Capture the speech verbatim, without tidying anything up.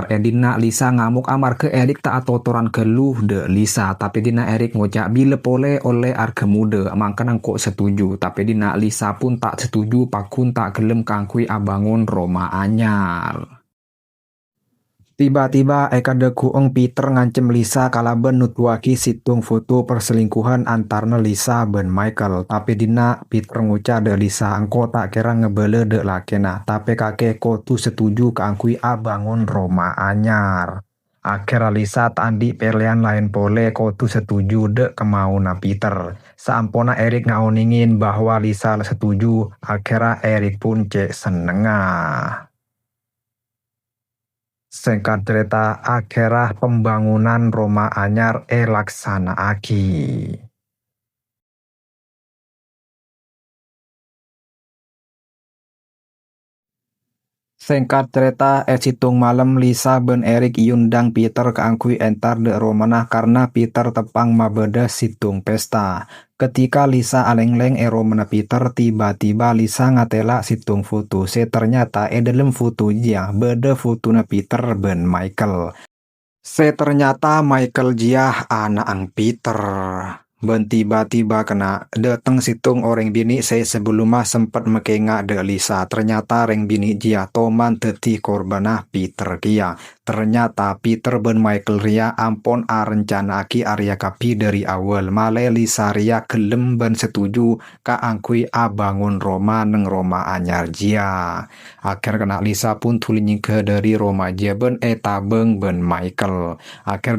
È dinna' Lisa ngamok amarghâ Erik ta' atotoran ghâllu dâ' Lisa, tapè dinna' Erik ngoca' bilâ polè ollè arghâ modâ, mangkana engko' setuju. Tapè dinna' Lisa pon ta' setuju, pagghun ta' ghellem kaangghuy abângon roma anyar. Tiba-tiba è kadhâghu'eng Peter ngancem Lisa kalabân noduwâghi sèttong foto perselingkuhan antarana Lisa bân Michael. Tapè dinna' Peter ngoca' dâ' Lisa, "Engko' ta' kèra ngabâlâ dâ' lakèna, tapè kakè kodhu setuju kaangghuy abângon roma anyar." Akhèrra Lisa ta' andi' pèlèyan laèn polè, kodhu setuju dâ' kamaona Peter. Saamponna Erik ngaonèngè bahwa Lisa la setuju, akhèrra Erik pon cè' sennengnga. Sèngkat carèta, akhèrra pembangunan roma anyar èlaksana'aghi. Sèngkat carèta, è sèttong malem Lisa bân Erik èondhâng Peter kaangghuy entar dâ' romana karna Peter teppa'na mabâdâ sèttong pesta. Ketika Lisa alènglèng è romana Peter, tiba-tiba Lisa ngatèla' sèttong foto sè ternyata è dâlem foto jiyâ bâdâ fotona Peter bân Michael. Sè ternyata Michael jiyâ ana'na Peter. Bân tiba-tiba kèna dâteng sèttong orèng binè' sè sabellumma sempet makènga' dâ' Lisa. Ternyata rèng binè' jiyâ toman dhâddhi korbanna Peter kèya. Ternyata Peter bân Michael rèya ampon arencana'aghi arèya kabbhi dâri awwal. Malè Lisa rèya ghellem bân setuju kaangghuy abângon roma neng roma anyar jiyâ. Akhèr kèna Lisa pon dhuli nyèngghâ dâri roma jiyâ bân ètabâng bân Michael. Akhèr